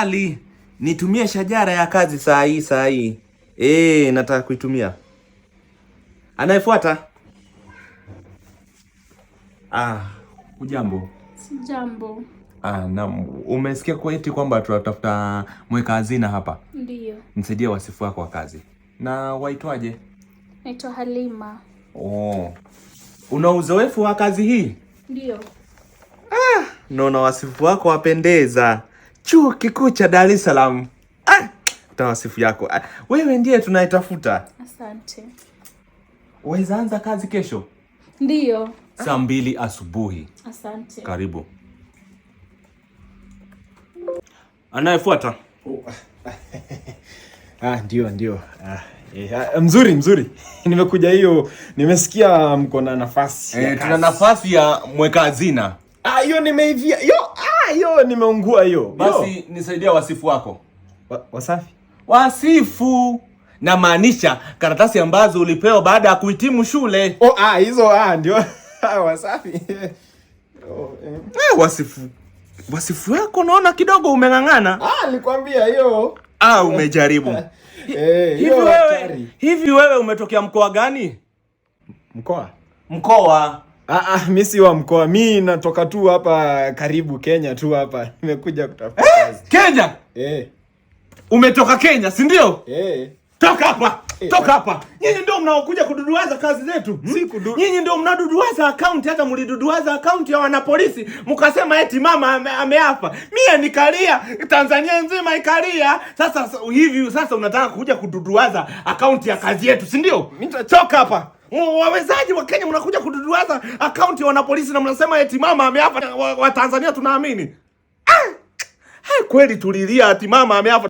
Ali, nitumie shajara ya kazi saa hii saa hii. Eh, nataka kuitumia. Anayefuata. Ah, hujambo? Sijambo. Ah, na umesikia kwa eti kwamba tunatafuta mweka hazina hapa? Ndiyo. Nisaidie wasifu wako wa kazi. Na waitwaje? Naitwa Halima. Oh. Una uzoefu wa kazi hii? Ndiyo. Ah, naona wasifu wako wapendeza. Chuo Kikuu cha Dar es Salaam. Ah, wasifu yako. Ah, wewe ndiye tunayetafuta. Asante. Waweza anza kazi kesho? Ndiyo. Saa 2 asubuhi. Asante. Karibu. Anayefuata. Oh. Ah, ndio ndio. Ah, mzuri mzuri. Nimekuja hiyo, nimesikia mko na nafasi. Tuna nafasi ya mweka hazina. Ah, hiyo nimeivia. Yo, ah, hiyo nimeungua hiyo. Basi nisaidia wasifu wako. Wasafi? Wasifu. Na maanisha karatasi ambazo ulipewa baada ya kuhitimu shule. Oh, ah, hizo ah ndio. Wasafi. Oh, eh. Wasifu. Wasifu wako naona kidogo umeng'ang'ana. Ah, nilikwambia hiyo. Ah, umejaribu. Hivi wewe umetokea mkoa gani? Mkoa? Mkoa. Ah, mimi si wa mkoa. Mimi natoka tu hapa karibu Kenya tu hapa. Nimekuja kutafuta kazi. Kenya? Eh. Umetoka Kenya, si ndio? Eh. Toka hapa. Toka hapa. Nyinyi ndio mnaokuja kududuaza kazi zetu. Si Nyinyi ndio mnaduduaza akaunti, hata mliduduaza akaunti ya wanapolisi mkasema eti mama ameafa. Mie nikalia, Tanzania nzima ikalia. Sasa hivi sasa unataka kuja kududuaza akaunti ya kazi yetu, si ndio? Toka hapa. Wawezaji wa Kenya mnakuja kududuaza akaunti ya wanapolisi na mnasema eti mama ameafa. Wa Tanzania tunaamini. Ah! Hai, kweli tulilia ati mama ameafa.